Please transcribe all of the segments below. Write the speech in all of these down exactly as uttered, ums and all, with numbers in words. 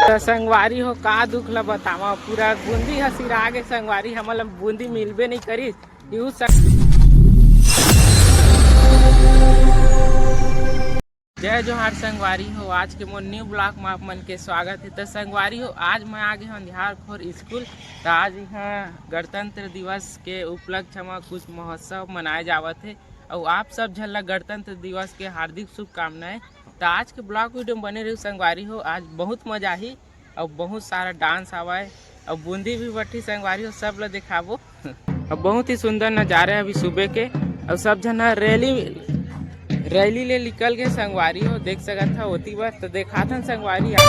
त संगवारी हो, का दुख ल बतावा, पूरा बूंदी ह सिरा गे संगवारी, हमन ल बूंदी मिलबे नइ करिस। यू सं- जय जोहार संगवारी हो, आज के मोर न्यू ब्लॉग में आप मन के स्वागत हे। त संगवारी हो, आज मैं आ गे हूँ अंधियार खोर स्कूल। त आज यहाँ गणतंत्र दिवस के उपलक्ष्य में कुछ महोत्सव मनाए जावत हे, अउ आप सब झन ला गणतंत्र दिवस के हार्दिक शुभकामनाएं। त आज के ब्लॉग वीडियो में बने रहिहू संगवारी हो, आज बहुत मजा आही। अउ बहुत सारा डांस हावय, अउ बूंदी भी बटही संगवारी हो, सब ला देखाबो। अब बहुत ही सुंदर नजारा हे अभी सुबह के, अउ सब झन ह रैली, रैली ले निकल गे संगवारी हो, देख सकत ह ओती बर। तो देखाथन संगवारी आप।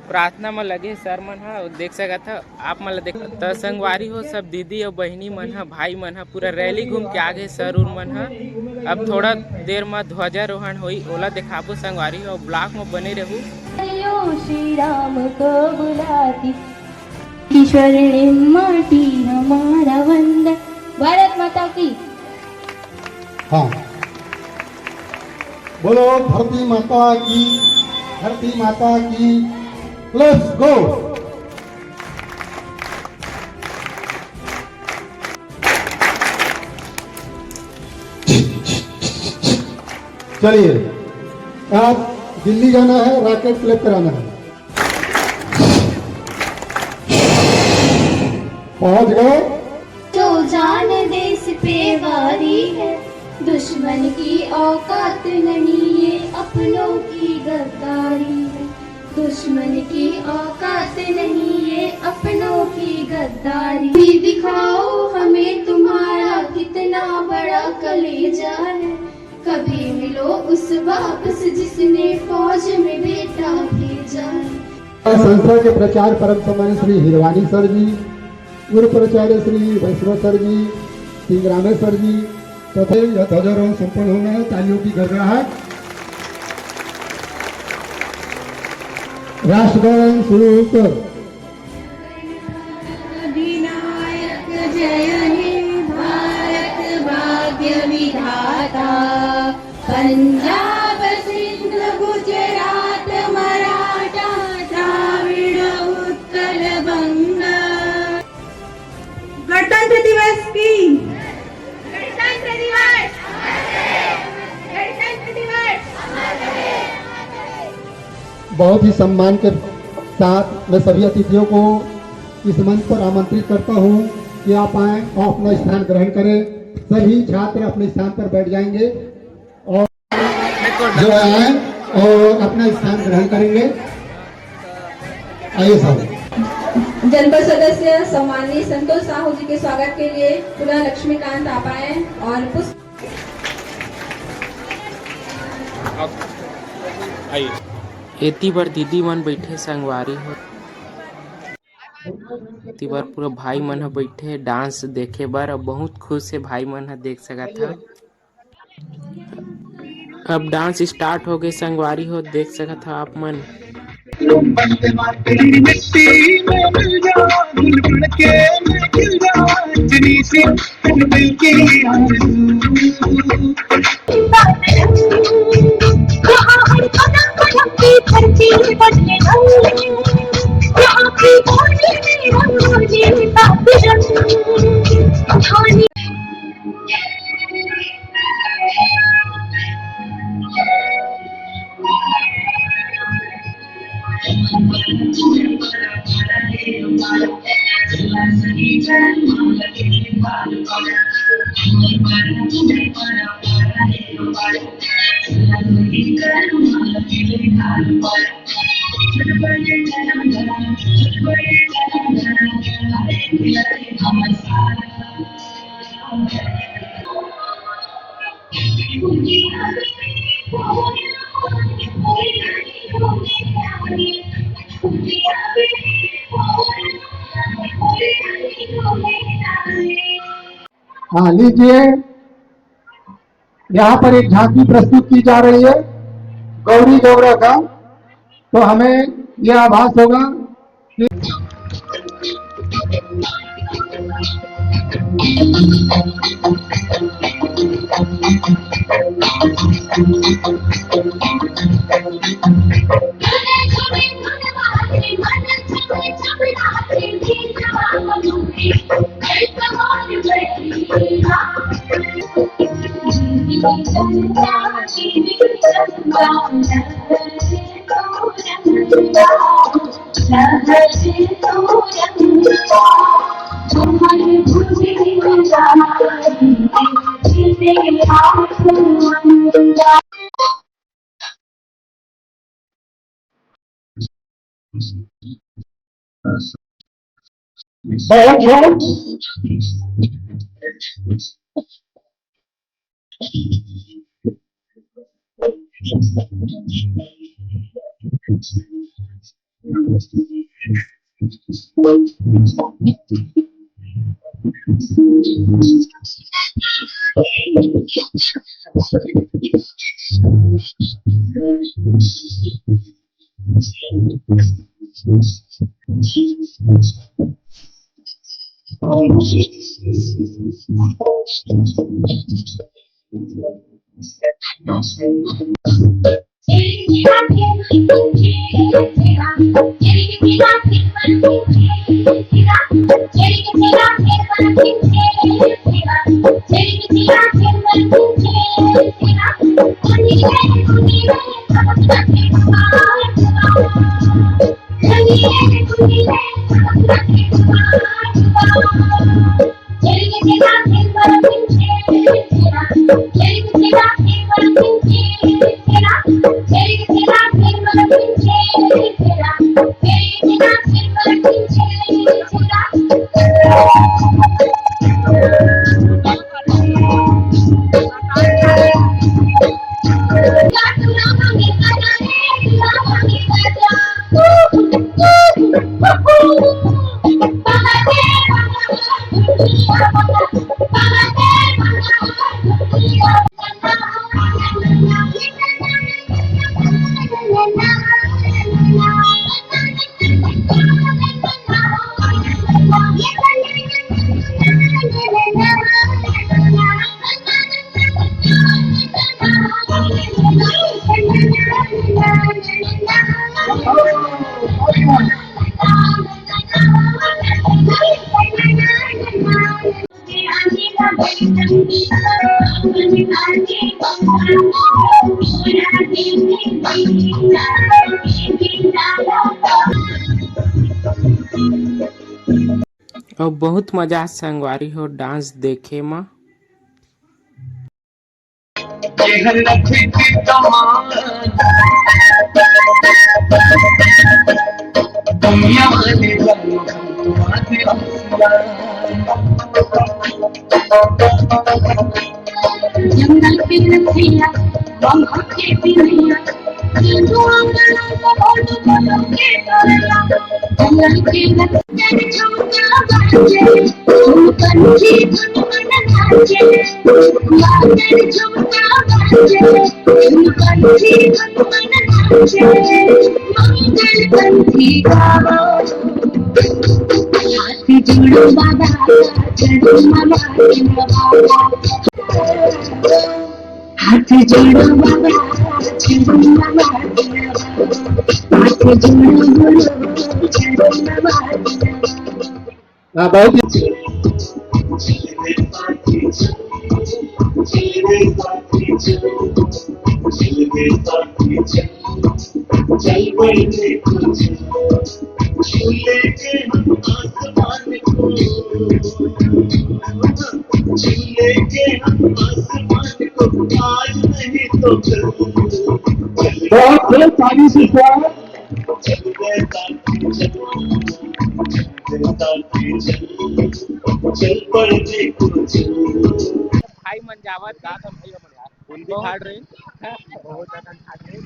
प्रार्थना म लगे सर मन ह, देख सकत ह आप मन ल देख। त संगवारी हो, सब दीदी अउ बहिनी मन ह, भाई मन ह, पूरा रैली घूम के आ गे सर उर मन ह। अब थोड़ा देर म ध्वजारोहण होई, ओला देखाबो संगवारी हो, ब्लॉग म बने रहू। श्री राम को बुलाती, स्वर्णिम माटी हमारा वंदन। भारत माता की। हाँ, बोलो धरती माता की, धरती माता की। Let's go। चलिए, आप दिल्ली जाना है, रॉकेट क्लैप कराना है। पहुंच गए। जो जान देश पे वारी है, दुश्मन की औकात नहीं, ये अपनों की गद्दारी है। दुश्मन की औकात नहीं, ये अपनों की गद्दारी। भी दिखाओ हमें तुम्हारा कितना बड़ा कलेजा है, कभी मिलो उस बाप से जिसने फौज में बेटा भेजा है। संस्था के प्राचार्य परम सम्मानित श्री हिरवानी सर जी, पूर्व प्राचार्य श्री वैष्णव सर जी, सिंगरामे सर जी तथा यह ध्वजारोहण संपन्न होना है। तालियों की गड़गड़ाहट। राष्ट्रगान शुरू होकर अधिनायक जय हे भारत भाग्य विधाता, पंजाब सिंध गुजरात मराठा द्राविड़ उत्कल बंग। गणतंत्र दिवस की। गणतंत्र दिवस। गणतंत्र दिवस। बहुत ही सम्मान के साथ मैं सभी अतिथियों को इस मंच पर आमंत्रित करता हूं कि आप आएं और अपना स्थान ग्रहण करें। सभी छात्र अपने स्थान पर बैठ जाएंगे और जो है आएं और अपना स्थान ग्रहण करेंगे। आइए साहब। जनपद सदस्य सम्माननीय संतोष साहू जी के स्वागत के लिए पुनः लक्ष्मीकांत आप आए और पुष्प। आइए। एती बर दीदी मन बैठे संगवारी हो। एती बर पूरा भाई मन ह बैठे डांस देखे बर, अउ बहुत खुश हे भाई मन ह, देख सकत ह। अब डांस स्टार्ट हो गए संगवारी हो, देख सकत हो आप मन। बंदे मातरी मिट्टी में मिल जा, बुलबुल के मैं खिल जा, इतनी सी तन दिल की आरज़ू। यहाँ हर कदम कदम की धरती बदले रंग, यहाँ की बोली में रंगोली का रंग। हाँ, लीजिए, यहाँ पर एक झांकी प्रस्तुत की जा रही है गौरी गौरा का, तो हमें यह आभास होगा कि बहुत खूब। अउ बहुत मजा संगवारी हो डांस देखे म। जंगल के रखैया, बंगहा के बिनैया, जंगल के रखैया, हाँ, बहुत ही बहुत, बहुत ताली से स्वागत। भाई मन जावत हे। बूंदी बहुत फाड़ रहे। बहुत ज्यादा फाड़ रहे।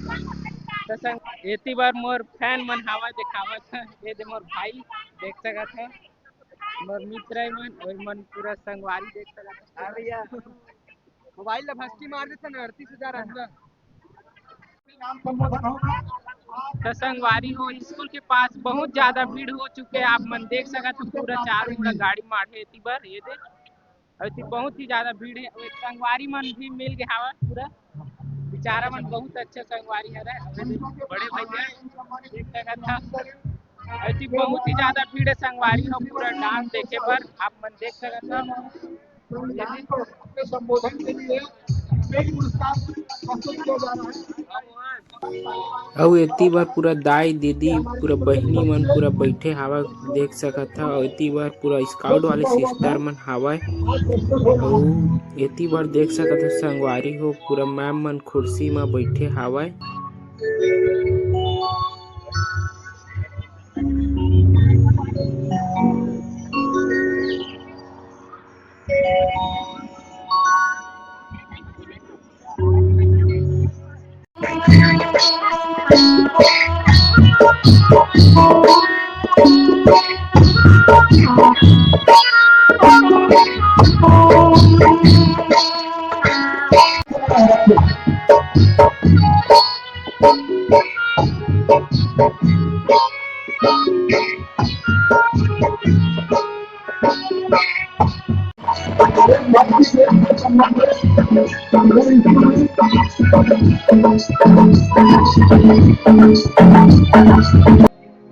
त संग एती बार मोर फैन मन हावय देखावत हे। ये दे मोर भाई देख सकत हे, मोर मित्र मन, और मन पूरा संगवारी देख सकत हे। हाँ भैया, मोबाइल ला भस्की मार देथे ना, अड़तीस हजार अंदर। त संगवारी हो, स्कूल के पास बहुत ज्यादा भीड़ हो चुके हे। आप मन देख सकत हो, पूरा चारों मुड़ा गाड़ी माढ़े एती बर। ये दे, अति बहुत ही ज्यादा भीड़ हे। अउ संगवारी मन भी मिल गे हावय पूरा। बेचारा मन बहुत अच्छा संगवारी हरे। अउ ये दे बड़े भैया देख सकत हो, अति बहुत ही ज्यादा भीड़ हे संगवारी हो, पूरा डांस देखे बर आप मन देख सकत हो। अपने संबोधन के लिए एक पुरस्कार प्रस्तुत किया जा रहा है। अउ एती बर पूरा दाई दीदी, पूरा बहिनी मन पूरा बइठे हावय, देख सकत हव। अउ एती बर पूरा स्काउट वाले सिस्टर मन हावय। अउ एती बर देख सकत हव संगवारी हो, पूरा मैम मन खुर्सी म बइठे हावय।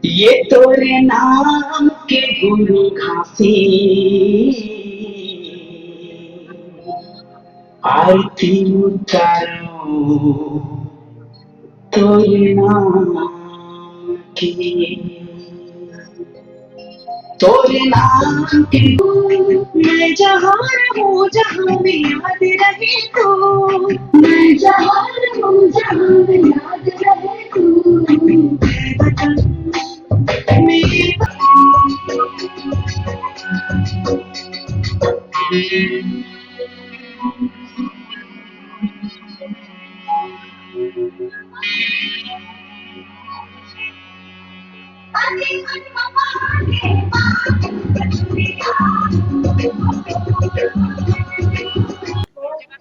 ये तोरे नाम के गुरु घासे, आरती उतारो तोरे नाम के। तोरे नाम के मैं जहाँ रहूँ, जहाँ में याद रहे तू। मैं जहाँ रहूँ, जहाँ में याद रहे तू। मेरे वतन में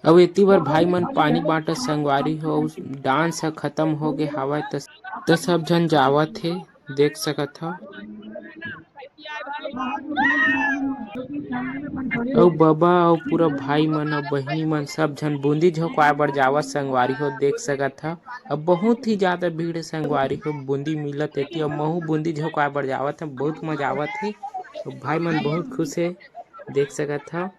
अउ एती बर भाई मन पानी बांटत संगवारी हो, डांस ह खत्म हो गे हावय, त, त सब झन जावत हे, देख सकत हव। अउ बबा अउ पूरा भाई मन अउ बहिनी मन सब झन बूंदी झोंकवाए बर जावत संगवारी हो, देख सकत हव। अब बहुत ही ज्यादा भीड़ हे संगवारी हो, बूंदी मिलत एती, अउ महू बूंदी झोंकवाए बर जावत हे, बहुत मजा आवत हे। अउ भाई मन बहुत खुश हे, देख सकत हव।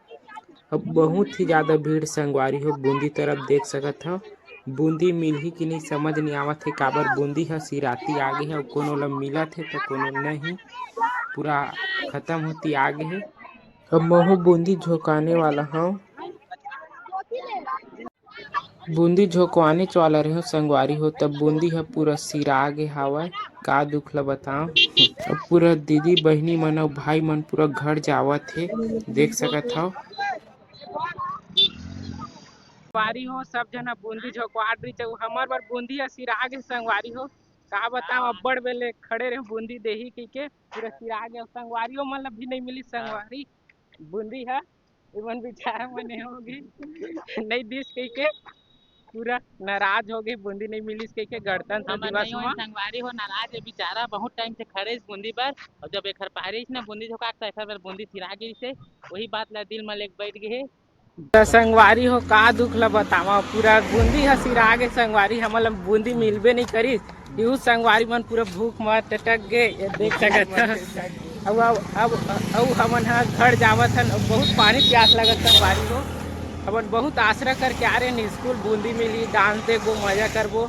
अब बहुत ही ज्यादा भीड़ संगवारी हो, बूंदी तरफ देख सकत हव। बूंदी मिलही कि नहीं समझ नहीं आवत हे, काबर बूंदी ह सिराती आगे हे, अउ कोनो ल मिलत हे त कोनो नहीं, पूरा खत्म होती आगे हे। अब महू बूंदी झोंकाने वाला हव। बूंदी झोंकवानेच वाला रहेंव संगवारी हो, तब बूंदी ह पूरा सिरा गे हावय। का दुख ल बतांव। अब पूरा दीदी बहिनी मन अउ भाई मन पूरा घर जावत हे, देख सकत हव। संगवारी हो, सब झन ह बूंदी झोंकवात रहिस, अउ हमर बर बूंदी ह सिरा गे संगवारी हो। का बतांव, अब्बड़ बेले खड़े रहेंव बूंदी देही कहिके, पूरा सिरा गे। संगवारी हो, मन ल भी नहीं मिली संगवारी बूंदी ह। एमन बेचारा मन होगे, नहीं दिस कहिके पूरा नाराज होगे, बूंदी नहीं मिलिस कहिके गणतंत्र हमर दिवस नहीं होय, में। संगवारी हो नाराज हे बेचारा, बहुत टाइम से खड़े हे बूंदी बर, और जब एखर पारिस ना बूंदी झोंकाक, त एखर बर बूंदी सिरा गिस हे, वही बात ला दिल में लेके बैठ गए हे। त संगवारी हो, का दुख ला बतावा, पूरा बूंदी ह सिरा गे संगवारी, हमन ला बूंदी मिलबे नहीं करिस। यहू संगवारी मन पूरा भूख म टटक गे, ये देख सकत ह। अब, अब, अब, अब हमन ह घर जावत हन, बहुत पानी प्यास लगत संगवारी हो। हमन बहुत आसरा करके आ रहे हन स्कूल, बूंदी मिली, डांस देखबो, मजा करबो,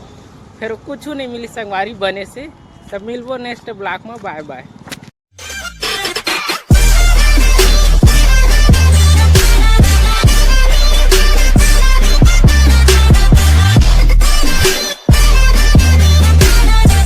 फिर कुछ नहीं मिली संगवारी बने से। तब मिलबो नेक्स्ट ब्लॉग में, बाय बाय।